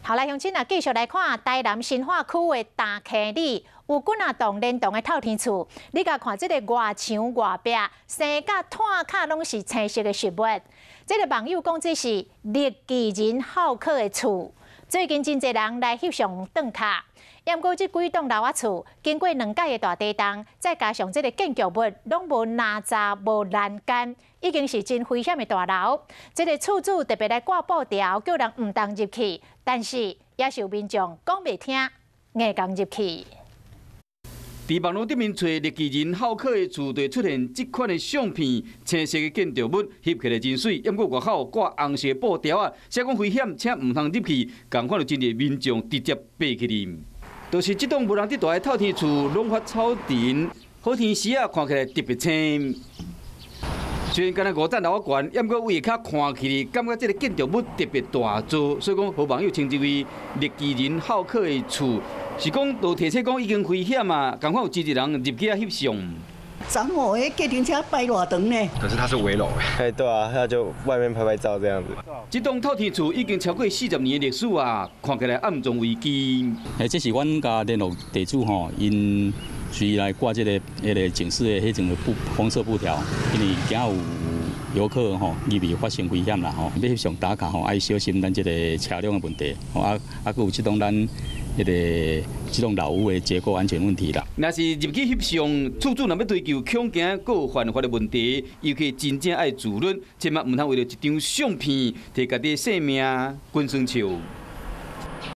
好來，鄉親啊，繼續來看台南新化區的大坑里有幾若棟連棟的透天厝，你共看這个外牆外壁，生甲炭跤攏是青色的植物。這个網友講這是綠巨人浩克的厝。最近真濟人來翕相轉卡，毋過這幾棟樓仔厝經過兩擺的大地動，再加上這个建築物攏無欄閘、無欄杆，已經是真危險的大樓。這个厝主特別來掛布條，叫人毋通入去，但是也是有民眾講袂聽，硬共入去。佇網路頂面揣綠巨人浩克的厝，就出現這款的相片，青色的建築物翕起來真媠，毋過外口掛紅色布條仔，寫講危險，請毋通入去。仝款有真濟民眾直接爬去入。就是這棟無人佇蹛的透天厝，攏發草塵，好天時啊，看起來特別青。雖然敢若五層樓仔懸，毋過位較看起來，感覺這个建築物特別大座，所以講予網友稱之為綠巨人浩克的厝。是講，都提醒講已經危險啊，仝款有真濟人入去遐翕相。昨午彼計程車排偌長呢？可是它是危樓。哎，對啊，那就外面拍拍照這樣子。這棟透天厝已經超過40年的歷史啊，看起來暗藏危機。哎，這是阮共聯絡地主吼，𪜶隨來掛這个彼个警示的彼種布紅色布條，因為驚有遊客吼入去發生危險啦吼，欲翕相打卡吼，愛小心咱這个車輛的問題，吼啊啊，閣有這棟咱彼个這棟老屋的結構安全問題啦。若是入去翕相，厝主若欲追究，恐驚閣有犯法的問題，尤其真正愛自律，千萬毋通為著一張相片，提家己的性命滾耍笑。